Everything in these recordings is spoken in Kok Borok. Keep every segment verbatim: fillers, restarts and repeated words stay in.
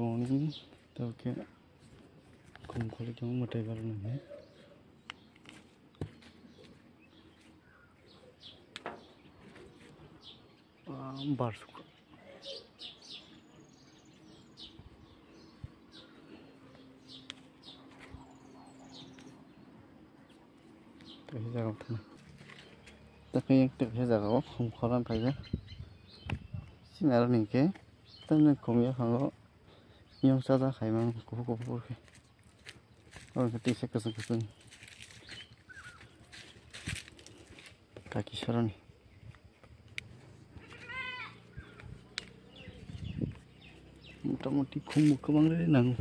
Tongni tokhe khum kholi tong mwtai barnai. Ah, bar sukha. Tei jaga tong. Tei yang tei jaga o khum kholan phaikha. Sinaro ni khe tei khum ya khango. Yang chaja khaimang kuphur kuphur khe. Oro khe tisa kwchwng kwchwng. Kaki sarani. Motamoti khumbo kwbang rwi nango.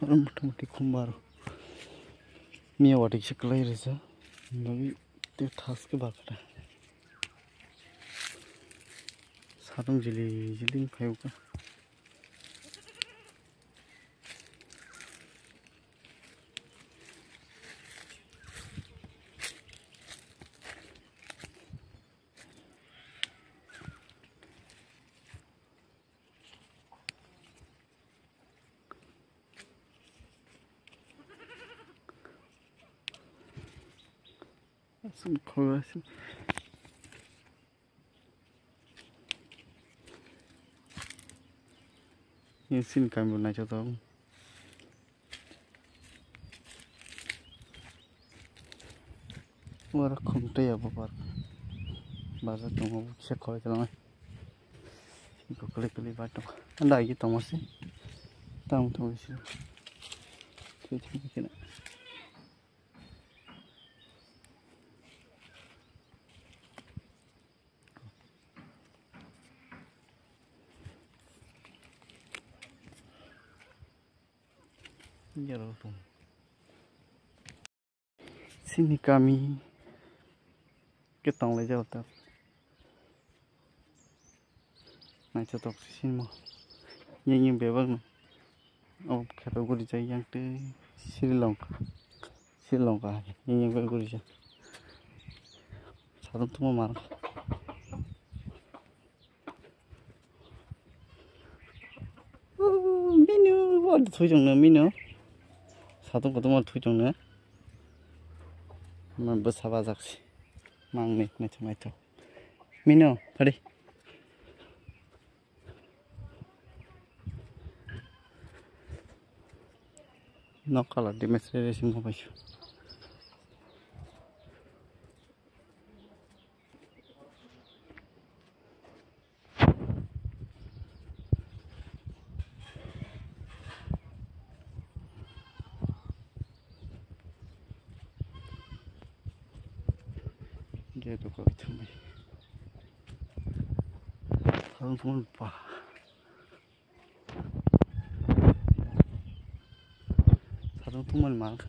Oro motamoti khum baro. Miya watwi se kwlai rwjak. Nugwi tei thaske bakra. Satung jili jili wngkha. Aswk khoro aswk. Ni sini kami bo naithotok. Oro khum twi ya bo bar. Bazar tongo, kisa khoi kwlangwi. Iko kwlwi kwlwi bai tongo. Anda agi tongo se. Tamo tongo se. Thwi thwi kena. Sini kami khe tonglaijak ta. Naithotok se sini mo. Yang yang bebak no. O kheto guri jai yang tei Sri Lanka. Sri Lanka hai yang yang bebak guri jai. Sadam tungma mar. Minu, o thui jong no minu. Sadam kotor mar thui jong no. Ma bwsa bajak se. Mang ni naithok naithok. Mino, pari. Nok kalar di mesre racing mo paisho. Gate o kok thumai. Thang thumai pa. Thang thumai man kha.